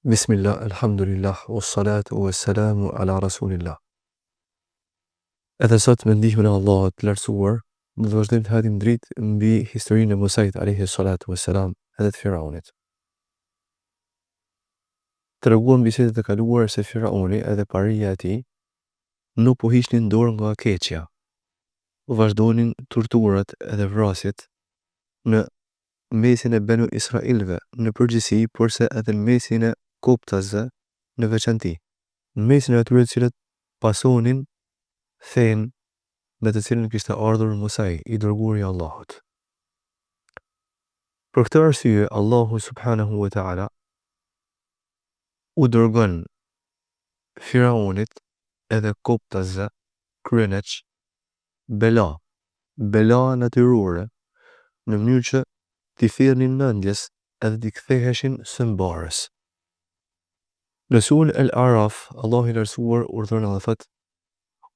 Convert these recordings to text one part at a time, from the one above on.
Bismillah, elhamdulillah, wassalatu wassalamu ala rasulillah. Edhe sot me ndihmën e Allahut të Lartësuar, do të vazhdojmë të hedhim dritë mbi historinë e Musait alejhi salatu wassalam edhe të Firaunit. Treguam bisedat e kaluara se Firauni edhe paria e tij nuk po hiqnin dorë nga e keqja. Vazhdonin torturat edhe vrasjet në mesin e Benu Israilëve në përgjithësi porse edhe në mesin e koptasve në veçanti, në mesin e atyre të cilët pasonin fenë me të cilën kishte ardhur Musai, i dërguari i Allahut. Për këtë arsye Allahu subhanehu ve teala u dërgon Firaunit edhe koptasve kryeneç bela, bela natyrore, në mënyrë që t'i thirrnin mendjes edhe t'i ktheheshin së mbarës. Në suren El Araf, Allahu i Lartësuar urdhëron edhe thotë,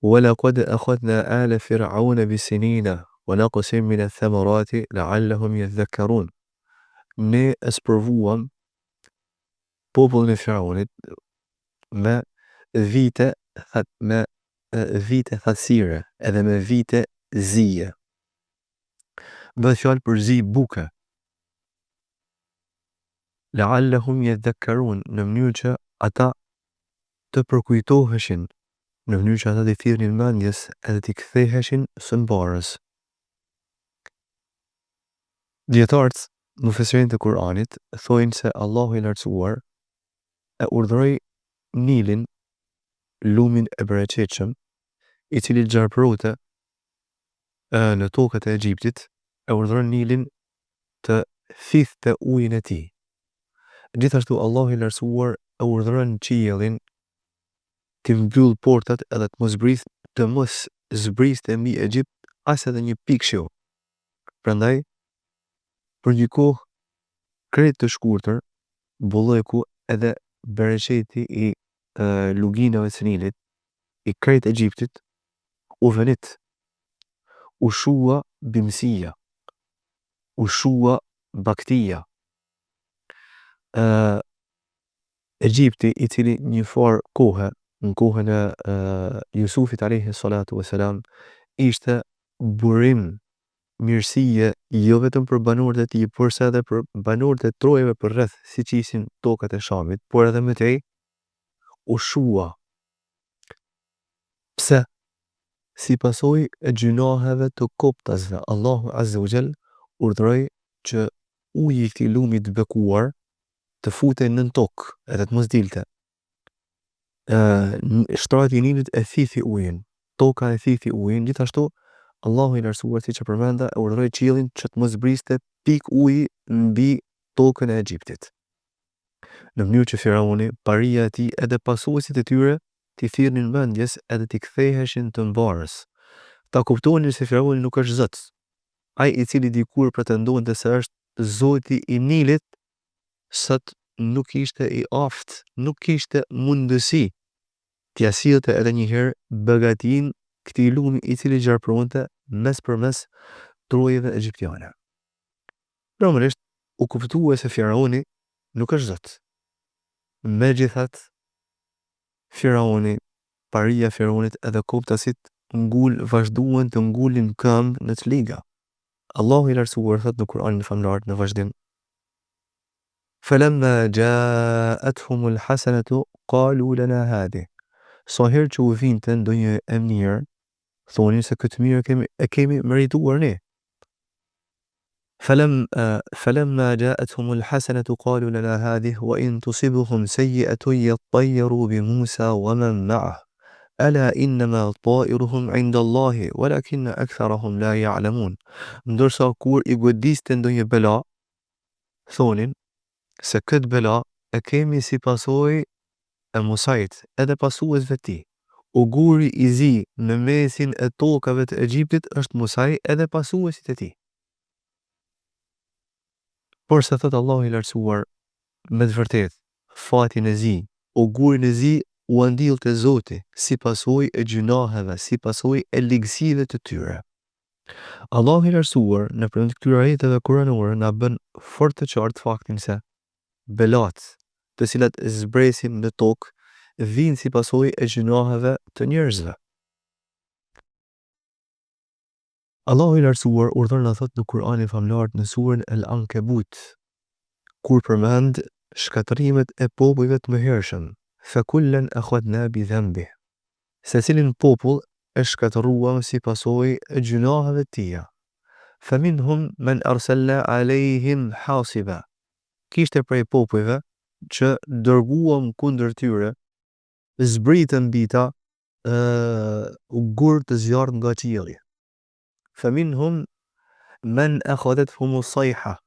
Wa laqad akhadna ala fir'auna bis-sinina wa naqsin min ath-thamarati la'allahum yadhakkarun. Ne e sprovuam popullin e Firaunit me vite me vite thatësire edhe me vite zie. Bëhet fjalë për zi buke. La'allahum yadhakkarun, në mënyrë që ata të përkujtoheshin, në mënyrë që ata t'i thirrnin mendjes edhe t'i ktheheshin së mbarës. Dijetarët, mufesirinët e Kur'anit, thonë se Allahu i Lartësuar e urdhëroi Nilin, lumin e bereqetshëm, i cili gjarpëronte në tokat e Egjiptit, e urdhëron Nilin të thithte ujin e tij. Gjithashtu Allahu i Lartësuar e urdhëron qiellin t'i mbyllë portat edhe të mos zbrisë të mos zbriste mbi Egjipt as edhe një pikë shiu. Prandaj, për një kohë krejt të shkurtër, bollëku edhe bereqeti i luginave të Nilit, i krejt Egjiptit, u venit, u shua bimësia, u shua bagëtia. Egjipti, i cili një farë kohe, në kohën e Jusufit alejhi salatu ue selam, ishte burim mirësie jo vetëm për banorët e tij, porse edhe për banorët e trojeve përreth, siç ishin tokat e Shamit, por edhe më tej, u shua. Pse? Si pasojë e gjynaheve të koptasve, Allahu azze ue xhel urdhëroi që uji i këtij lumi të bekuar të futej nën tokë edhe të mos dilte. Shtrati i Nilit e thithi ujin, toka e thithi ujin, gjithashtu Allahu i Lartësuar siç e përmenda e urdhëroi qiellin që të mos zbriste pikë uji mbi tokën e Egjiptit. Në mënyrë që Firauni, paria e tij edhe pasuesit e tyre t'i thirrnin mendjes edhe t'i ktheheshin të mbarës. Ta kuptonin se Firauni nuk është Zot. Ai i cili dikur pretendonte se është Zoti i Nilit, sot nuk ishte i aftë, nuk kishte mundësi t'ia sillte edhe një herë begatinë këtij lumi i cili gjarpëronte mes për mes trojeve egjiptiane. Normalisht, u kuptua se Firauni nuk është Zot. Megjithatë, Firauni, paria e Firaunit edhe koptasit ngul vazhduan të ngulnin këmbë në të liga. Allahu i Lartësuar thotë në Kur'anin Famëlartë në vazhdim, Felemma ja'athumul hasanatu qalu lana hadhih. Sa herë që u vinte ndonjë e mirë, thonin se këtë mirë e kemi e kemi merituar ne. Felem felemma ja'athumul hasanatu qalu lana hadhih wa in tusibhum sayyi'atun yattayyaru bi Musa wa man ma'ah. Ela innema ta'iruhum inda Allahi, walakinna aktharahum la ya'lamun. Ndërsa kur i godiste ndonjë bela, thonin se këtë bela e kemi si pasojë e Musait edhe pasuesve të tij. Oguri i zi në mesin e tokave të Egjiptit është Musai edhe pasuesit e tij. Porse thotë Allahu i Lartësuar, Me të vërtetë, fatin e zi, ogurin e zi ua ndillte Zoti, si pasojë e gjynaheve, si pasojë e ligësive të tyre. Allahu i Lartësuar, nëpërmjet këtyre ajeteve kuranore na bën fort të qartë faktin se, belatë, të cilat zbresin në tokë vijnë si pasojë e gjynaheve të njerëzve. Allahu i Lartësuar urdhëron na thotë në Kur'anin Famëlartë në suren El Ankebut, kur përmend shkatërrimet e popujve të mëhershëm, Fe kullen akhadna bi dhanbih, Secilin popull e shkatërruam si pasojë e gjynaheve të tija. Fe minhum men arselna alejhim hasiba, Kishte prej popujve që dërguam kundër tyre, zbritëm mbi ta gurë të zjarrtë nga qielli. Fe minhum men akhadhethumu sajha,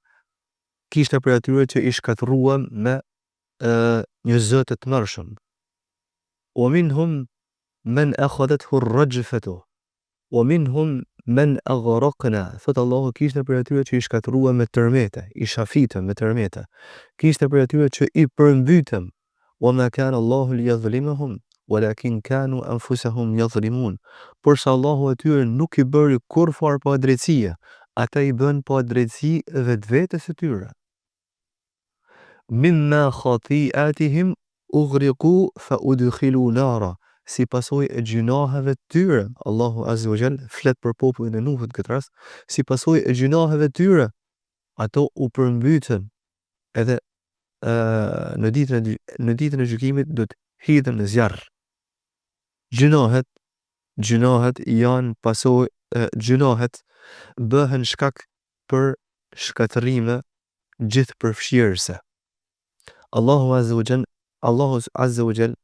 Kishte prej atyre që i shkatërruam me një zë të tmerrshëm. Wa minhum men akhadhethu rraxhfetu, Wa minhum men aghraqna, thotë Allahu kishte prej atyre që i shkatërruam me tërmete, i shafitëm me tërmete. Kishte prej atyre që i përmbytëm. Wa ma kana Allahu liyadhlimahum, walakin kanu anfusahum yadhlimun. Porse Allahu atyre nuk i bëri kurrfarë padrejtësie, ata i bënë padrejtësi vetvetes së tyre. Mimma khati'atihim ughriqu fa udkhilu nara, si pasojë e gjynaheve të tyre, Allahu azze wa xhel flet për popullin e Nuhut në këtë rast, si pasojë e gjynaheve të tyre, ato u përmbytën edhe në ditën e në ditën e gjykimit do të hidhen në zjarr. Gjynahet, gjynahet janë pasojë gjynahet bëhen shkak për shkatërrime gjithëpërfshirëse. Allahu azze wa xhel, Allahu azze wa xhel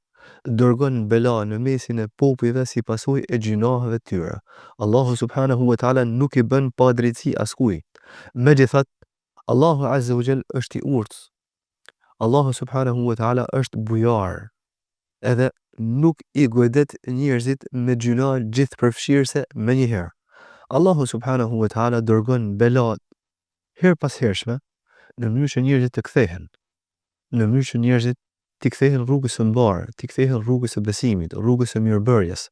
dërgon bela në mesin e popujve si pasojë e gjynaheve të tyre. Allahu subhanahu wa taala nuk i bën padrejtësi askujt. Megjithatë, Allahu azze wa xhel është i urtë. Allahu subhanahu wa taala është bujar. Edhe nuk i godet njerëzit me gjynah gjithëpërfshirëse menjëherë. Allahu subhanahu wa taala dërgon bela herëpashershme në mënyrë që njerëzit të kthehen, në mënyrë që njerëzit t'i kthehen rrugës së mbarë, t'i kthehen rrugës së besimit, rrugës së mirëbërjes.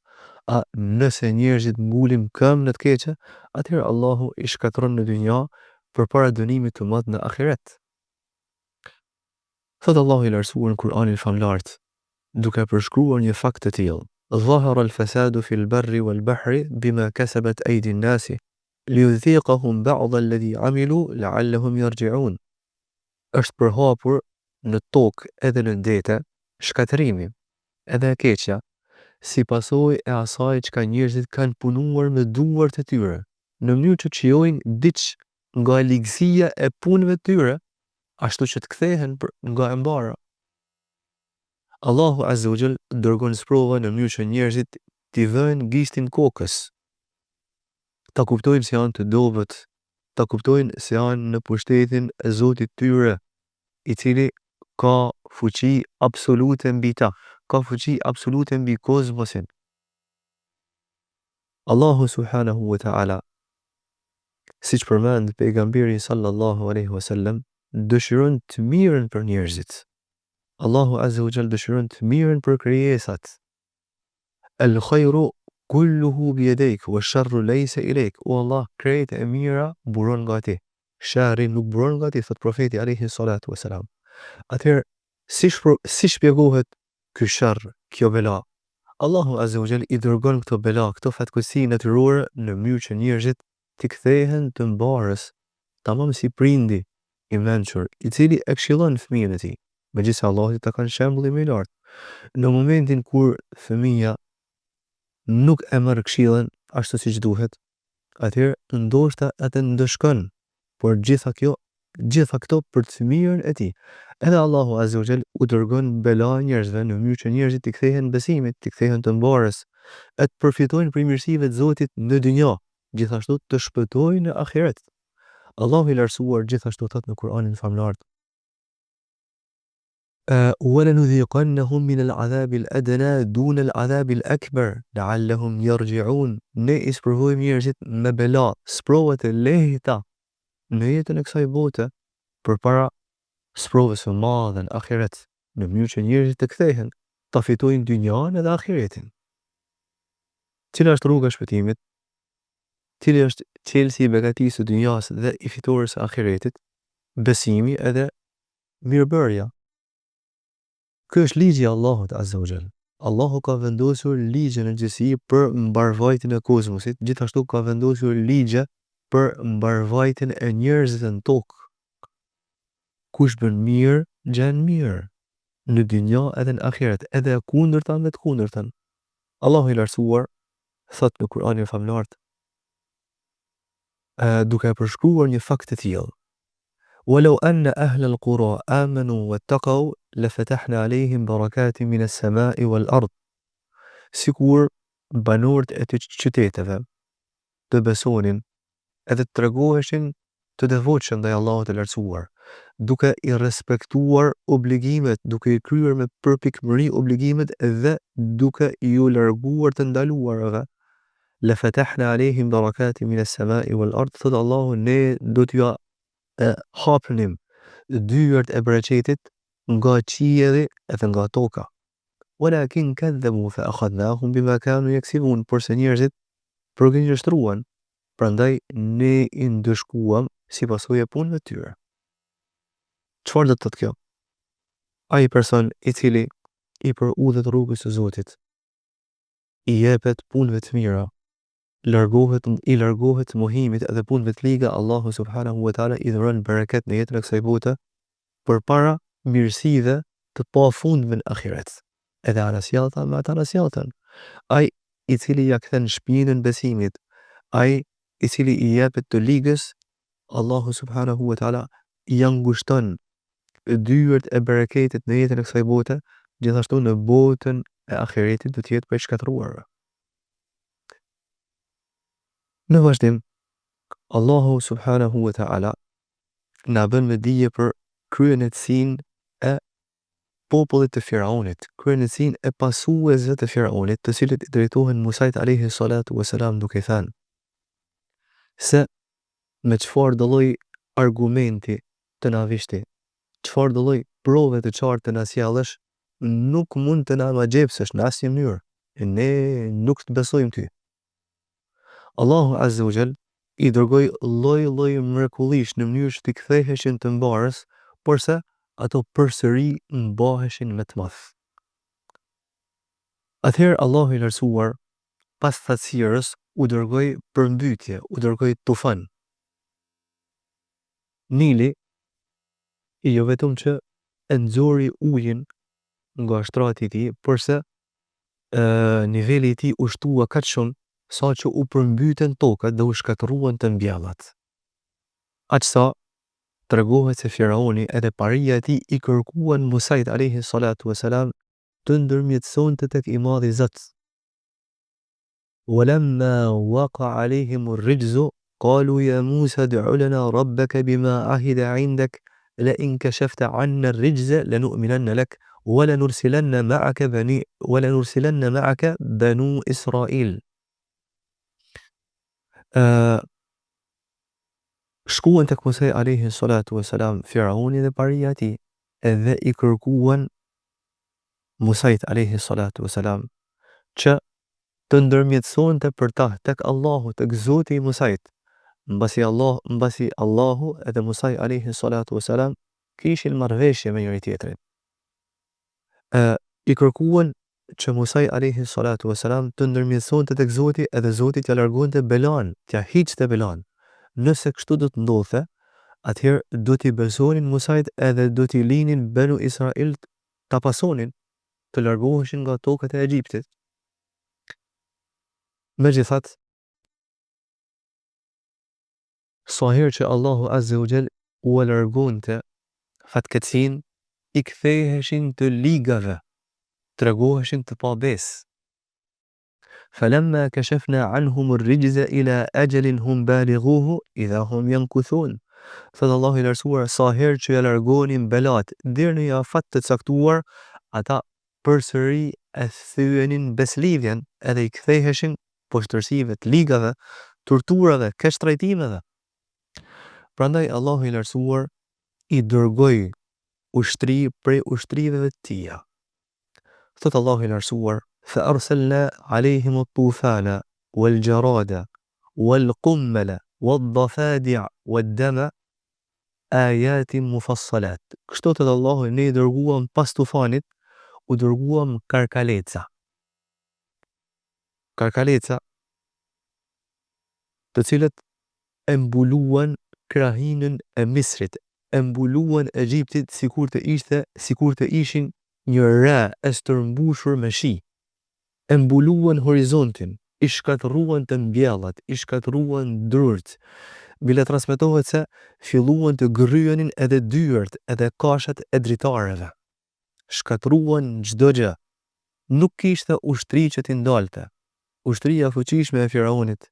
A nëse njerëzit ngulin këmbë në të keqe, atëherë Allahu i shkatërron në dynja përpara dënimit të madh në ahiret. Thotë Allahu i Lartësuar në Kur'anin Famëlartë, duke përshkruar një fakt të tillë, Dhahara al-fasadu fil barri wal bahri bima kasabat aydin nasi liyudhiqahum ba'd alladhi amilu la'allahum yarji'un. Është përhapur në tokë edhe në dete shkatërrimi edhe e keqja si pasojë e asaj çka njerëzit kanë punuar me duart e tyre, në mënyrë që të shijojnë diç nga ligësia e punëve të tyre, ashtu që të kthehen nga e mbara. Allahu azze wa xhel dërgon sprova në mënyrë që njerëzit t'i vënë gishtin kokës, ta kuptojnë se janë të dobët, ta kuptojnë se janë në pushtetin e Zotit të tyre, i cili ka fuqi absolute mbi ta, ka fuqi absolute mbi kozmosin. Allahu subhanahu wa ta'ala, siç përmend pejgamberi sallallahu alejhi wa sallam, dëshiron të mirën për njerëzit. Allahu azze wa xhel dëshiron të mirën për krijesat. El khajru kulluhu bi jedejk wa sharru lejse ilejk. O Allah, krejt e mira buron nga ti. Sherri nuk buron nga ti, thotë profeti alejhi salatu wa selam. Atëherë, si si shpjegohet ky sherr, kjo bela? Allahu azze wa xhel i dërgon këto bela, këto fatkeqësi natyrore në mënyrë që njerëzit t'i kthehen të mbarës, tamam si prindi i mençur, i cili e këshillon fëmijën e tij, megjithëse Allahut i takon shembulli më i lartë. Në momentin kur fëmija nuk e merr këshillën ashtu siç duhet, atëherë ndoshta edhe ndëshkon, por gjitha kjo, gjitha këto për të mirën e tij. Edhe Allahu azze wa xhel u dërgon bela njerëzve në mënyrë që njerëzit t'i kthehen besimit, t'i kthehen të mbarës, e të përfitojnë prej mirësive të Zotit në dynja, gjithashtu të shpëtojnë në ahiret. Allahu i Lartësuar gjithashtu thotë në Kur'anin Famëlartë, Wa lenudhiqannahum min al-'adhabi al-adna duna al-'adhabi al-akbar la'allahum yarji'un, Ne i sprovojmë njerëzit me bela, sprova të lehta në jetën e kësaj bote, përpara sprovës së madhe në ahiret, në mënyrë që njerëzit të kthehen, ta fitojnë dynjanë edhe ahiretin. Cila është rruga e shpëtimit? Cili është çelësi i begatisë së dynjasë dhe i fitores së ahiretit? Besimi edhe mirëbërja. Ky është ligji i Allahut azza wa jall. Allahu ka vendosur ligje në gjithësi për mbarëvajtjen e kozmosit, gjithashtu ka vendosur ligje për mbarëvajtjen e njerëzve në tokë. Kush bën mirë, gjen mirë në dynja edhe në ahiret, edhe e kundërta me të kundërtën. Allahu i Lartësuar thotë në Kur'anin Famëlartë, duke e përshkruar një fakt të tillë, Walau anna ahla al-qura amanu wattaqau lafatahna alejhim barakatin min as-samai wal-ard. Sikur banorët e qyteteve të besonin edhe të tregoheshin të devotshëm ndaj Allahut të Lartësuar, duke i respektuar obligimet, duke i kryer me përpikmëri obligimet dhe duke iu larguar të ndaluarave, Le fatahna alejhim barakatin min as-samai wal ard, thotë Allahu, ne do t'jua hapnim dyert e bereqetit nga qielli edhe nga toka. Walakin kadhabu fa akhadnahum bima kanu yaksibun, porse njerëzit përgënjeshtruan, prandaj ne i ndëshkuam si pasojë e punëve të tyre. Çfarë do të thotë kjo? Ai person i cili i përudhet rrugës së Zotit, i jepet punëve të mira, largohet i largohet mohimit edhe punëve të liga, Allahu subhanahu wa taala i dhuron bereket në jetën e kësaj bote përpara mirësive të pafundme në ahiret. Edhe anasjellta me atë anasjelltën. Ai i cili ia kthen shpinën besimit, ai i cili i jepet të ligës, Allahu subhanahu wa taala ia ngushton dyert e bereketit në jetën e kësaj bote, gjithashtu në botën e ahiretit do të jetë prej të shkatërruarve. Në vazhdim, Allahu subhanahu wa ta'ala na bën me dije për kryeneçësinë e popullit të Firaunit, kryeneçësinë e pasuesve të Firaunit, të cilët i drejtohen Musait alejhi salatu ue selam duke i thënë se me çfarëdo lloj argumenti të na vish ti, çfarëdo lloj prove të qartë të na sjellësh, nuk mund të na magjepsësh në asnjë mënyrë, ne nuk të besojmë ty. Allahu azze ue xhel i dërgoi lloj-lloj mrekullish në mënyrë që t'i ktheheshin të mbarës, porse ato përsëri mbaheshin me të madh. Atëherë Allahu i Lartësuar pas thatësirës u dërgoi përmbytje, u dërgoi tufan. Nili jo vetëm që e nxori ujin nga shtrati i tij, porse niveli i tij u shtua kaq shumë saqë u përmbytën tokat dhe u shkatërruan të mbjellat. Aq sa tregohet se Firauni edhe paria e tij i kërkuan Musait alejhi salatu ue selam të ndërmjetësonte tek i madhi Zot. Walamma waqa'a alejhim ar-rijzu qalu ya Musa ud'u lana rabbaka bima ahida indak la in kashafta 'anna ar-rijza lanu'minanna lak wa lanursilanna ma'aka bani wa lanursilanna ma'aka banu Israil. Shkuan tek Musai alejhi salatu ue selam Firauni dhe paria e tij dhe i kërkuan Musait alejhi salatu ue selam që të ndërmjetësonte për ta tek Allahu, tek Zoti i Musait, mbasi Allah, mbasi Allahu edhe Musai alejhi salatu ue selam kishin marrëveshje me njëri-tjetrin. E, i kërkuan që Musai alejhi salatu ue selam të ndërmjetësonte tek Zoti edhe Zoti t'ia largonte belanë, t'ia hiqte belanë. Nëse kështu do të ndodhte, atëherë do t'i besonin Musait edhe do t'i linin Benu Israilt ta pasonin, të largoheshin nga tokat e Egjiptit. Megjithatë, sa herë që Allahu Azze ue Xhel ua largonte fatkeqësinë, i ktheheshin të ligave, tregoheshin të pabesë. Falamma kashafna anhum ar-rijza ila ajalin hum balighuhu idha hum yankuthun. Thotë Allahu i Lartësuar, sa herë që ia largonim belat deri në një afat të caktuar, ata përsëri e thyenin besëlidhjen edhe i ktheheshin poshtërsive të ligave, torturave, keqtrajtimeve. Prandaj Allahu i Lartësuar i dërgoi ushtri prej ushtrive të tija. Thotë Allahu i Lartësuar, Fa arsalna alejhim at-tufana wal-jarada wal-qummala wad-dafadi'a wad-dama ayatin mufassalat. Kështu thotë Allahu, ne i dërguam pas tufanit. U dërguam karkaleca. Karkaleca, të cilët e mbuluan krahinën e Misrit, e mbuluan Egjiptin sikur të ishte sikur të ishin një re e stërmbushur me shi. E mbuluan horizontin, i shkatërruan të mbjellat, i shkatërruan drurët. Bile transmetohet se filluan të gërryenin edhe dyert edhe kashat e dritareve. Shkatërruan çdo gjë. Nuk kishte ushtri që t'i ndalte. Ushtria e fuqishme e Firaunit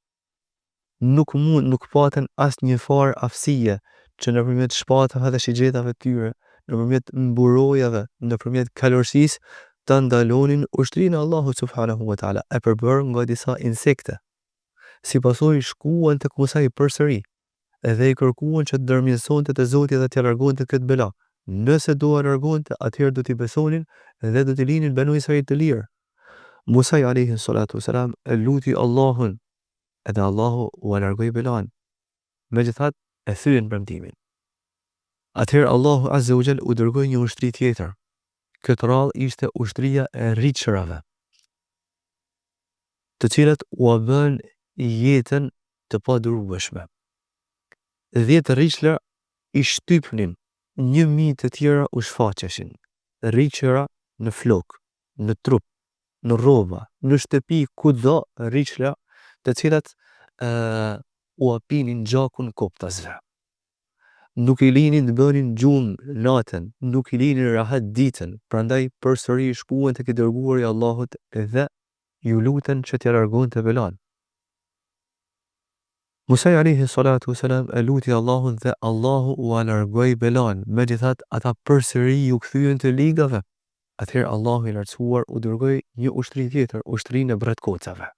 nuk mund nuk patën asnjë farë aftësie që nëpërmjet shpatave dhe shigjetave të tyre, nëpërmjet mburojave, nëpërmjet kalorësisë ta ndalonin ushtrinë e Allahut subhanehu ve teala e përbërë nga disa insekte. Si pasojë shkuan tek Musai përsëri dhe i kërkuan që të ndërmjetësonte te Zoti dhe t'ia largonte këtë bela. Nëse do ua largonte, atëherë do t'i besonin dhe do t'i linin Benu Israil të lirë. Musai alejhi salatu ue selam e luti Allahun edhe Allahu ua largoi belanë. Megjithatë e thyen premtimin. Atëherë Allahu azze ue xhel u dërgoi një ushtri tjetër. Këtë radhë ishte ushtria e rriqrave, të cilat ua bënë jetën të padurueshme. Dhjetë rriqra i shtypnin, 1000 të tjera u shfaqeshin. Rriqra në flokë, në trup, në rroba, në shtëpi, kudo rriqra të cilat ua pinin gjakun koptasve. Nuk i linin të bënin gjumë natën, nuk i linin rahat ditën, prandaj përsëri shkuan tek i dërguari i Allahut dhe iu lutën që t'ia largonte belanë. Musai alejhi salatu ue selam e luti Allahun dhe Allahu ua largoi belanë, megjithatë ata përsëri iu kthyen të ligave. Atëherë Allahu i Lartësuar u dërgoi një ushtri tjetër, ushtrinë e bretkocave.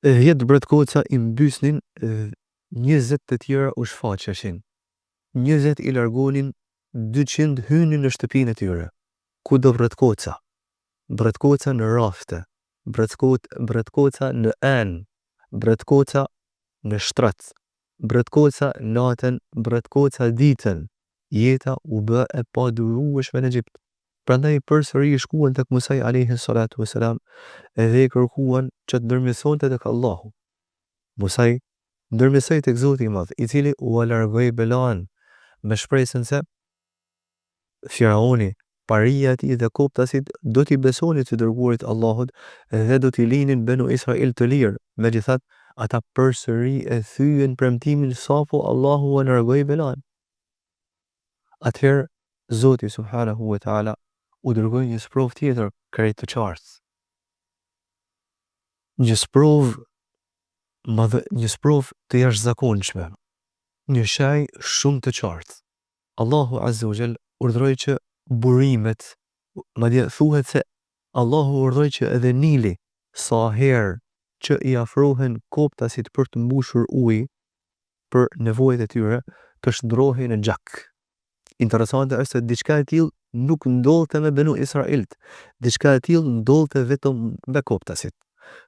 Dhjetë bretkoca i mbysnin, 20 të tjera u shfaqeshin. 20 i largonin, 200 hynin në shtëpinë e tyre. Kudo bretkoca. Bretkoca në rafte, bretkoca në enë, bretkoca në shtrat, bretkoca natën, bretkoca ditën. Jeta u bë e padurueshme në Egjipt. Prandaj përsëri shkuan tek Musai alejhi salatu ue selam dhe i kërkuan që të ndërmjetësonte tek Allahu. Musai ndërmjetësoi tek Zoti i Madh, i cili ua largoi belanë me shpresën se Firauni, paria e tij dhe koptasit do t'i besonin të dërguarit të Allahut dhe do t'i linin Benu Israil të lirë, megjithatë ata përsëri e thyen premtimin sapo Allahu ua largoi belanë. Atëherë Zoti subhanehu ve teala u dërgoi një sprovë tjetër krejt të qartë. Një sprovë madhe, një sprovë të jashtëzakonshme, një shenjë shumë të qartë. Allahu azze ue xhel urdhëroi që burimet, madje thuhet se Allahu urdhëroi që edhe Nili, sa herë që i afrohen koptasit për të mbushur ujë për nevojat e tyre, të shndërrohej në gjak. Interesante është se diçka e tillë nuk ndodhte me Benu Israilt, diçka e tillë ndodhte vetëm me koptasit.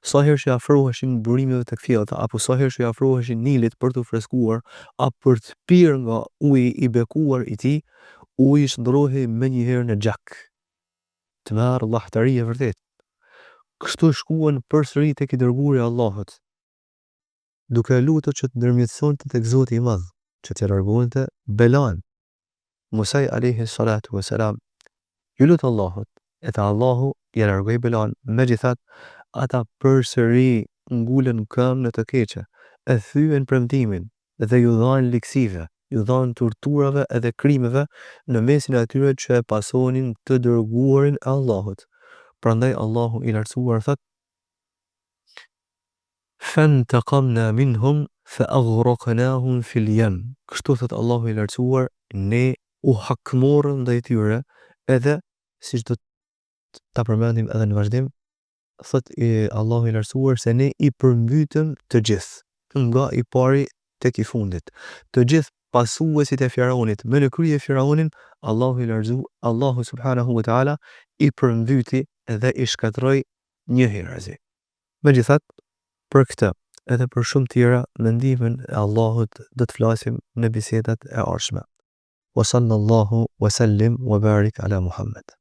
Sa herë që i afroheshin burimeve të kthjellëta apo sa herë që i afroheshin Nilit për t'u freskuar apo për të pirë nga uji i bekuar i tij, uji shndërrohej menjëherë në gjak. Tmerr, llahtari e vërtetë. Kështu shkuan përsëri tek i dërguari i Allahut, duke e lutur që të ndërmjetësonte tek Zoti i Madh, që t'ia largonte belanë. Musai alejhi salatu ue selam iu lut Allahut, edhe Allahu ia largoi belanë, megjithatë ata përsëri ngulën këmbë në të keqe, e thyen premtimin dhe iu dhanë ligësive, iu dhanë torturave edhe krimeve në mesin e atyre që e pasonin të dërguarin e Allahut. Prandaj Allahu i Lartësuar thotë, Fentaqamna minhum fa aghraqnahum fil yam. Kështu thotë Allahu i Lartësuar, ne u hakmorëm ndaj tyre, edhe siç do ta përmendim edhe në vazhdim, thotë Allahu i Lartësuar se ne i përmbytëm të gjithë, nga i pari tek i fundit. Të gjithë pasuesit e Firaunit, me në krye Firaunin, Allahu i Lartësuar, Allahu subhanahu wa taala i përmbyti dhe i shkatërroi njëherazi. Megjithatë, për këtë edhe për shumë tjera me ndihmën e Allahut do të flasim në bisedat e ardhshme. Wa sallallahu wa sallim wa barik ala Muhammed.